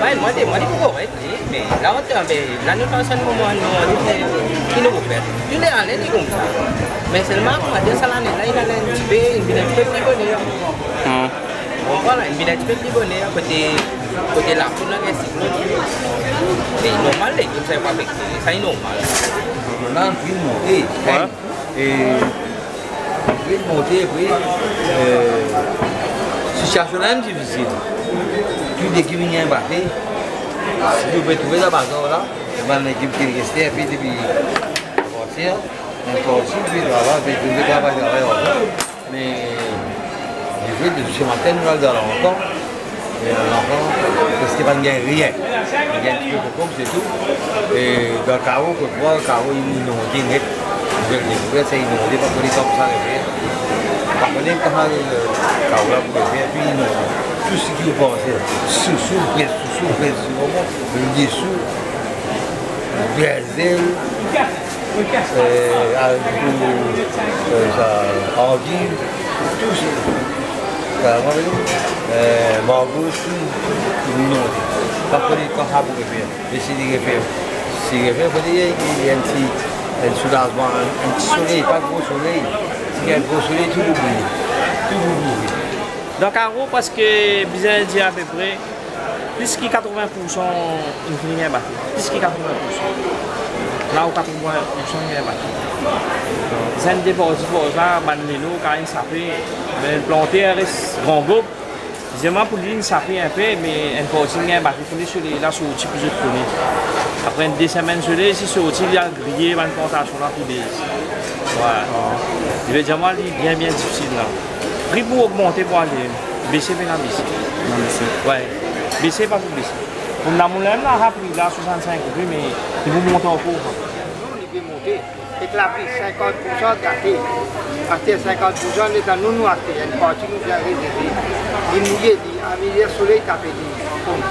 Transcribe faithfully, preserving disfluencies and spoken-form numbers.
Ay, mwa de, mwa de pou korek, wi, me la, ant, be, lane pase, nou, mwa, nou, nou, ki nou pou fer? Tou le lane, li koumsa. Me selman, mwa de, sa lane la, li al enn tipe, li vinn enn tipe pli boner. Hmm. Bon, vwala, li vinn enn tipe pli boner, kote, kote lapoud la, gagn siklonn. Me normal, legim sa, pa afekte, sa, li normal. Normal, pri monte. Wi. E, pri monte, pri, eh, sitiasion la mem difisil. Tou legim inn enbate. Si nou pe trouve dan bazar la, bann legim ki reste, epi depi avanser, enn parti, epi travay, epi nou travay, travay ankor. Me, lefet, se matin, nou al dan lankan. E lankan, preske pa gagn rien. Gagn enn tipe kokom, se tou. E dan karo, kot mwa, karo, li inonde net. Nouvel dekouver, sa inonde, pa kone kouma sa refer. Pa kone kouma, eh, karo la pou refer, epi inonde. Tou seki ou panse, sousou, pres sousou, pres sousou, koman, desou, berzel, eh, al pou, eh, sa, angiv, tou sa. Sa, mwa, eh, mango, tou, tou inonde. Pa kone kouma sa pou refer. Me si li refer, si li refer, fode li, li enn ti, enn soulazman, enn, enn ti soley, pa gro soley. Si gagn gro soley, tou pou boule. Tou pou boule. Dan karo, preske, bizin dir apepre, plis ki katreven poursan inn fini enbate. Plis ki katreven poursan. La ou katreven poursan inn enbate. Zis enn de parti par la, bann leno, kan inn sape, me planter res gran gob. Deziem la pou li, inn sape inpe, me enn parti inn enbate, pou li soley la sorti pou zot kone. Apre enn de semenn soley, si sorti, li al griye bann plantasion la pou de. Wi. Li ve dir mwa, li bien, bien difisil la. Pri pou ogmante pou ale, bese pena bese. Non, bese. Wi. Bese pa pou bese. Pou lamoulin la, sa pri la swasannsink roupi, me li pou monte ankor. Nou, li pe monte. Ek lapli, sinkant poursan gate. Aster sinkant poursan, letan nou, nou aste, enn parti nou gagn rezerve. Li mouye, li, amize soley tape li. Bon.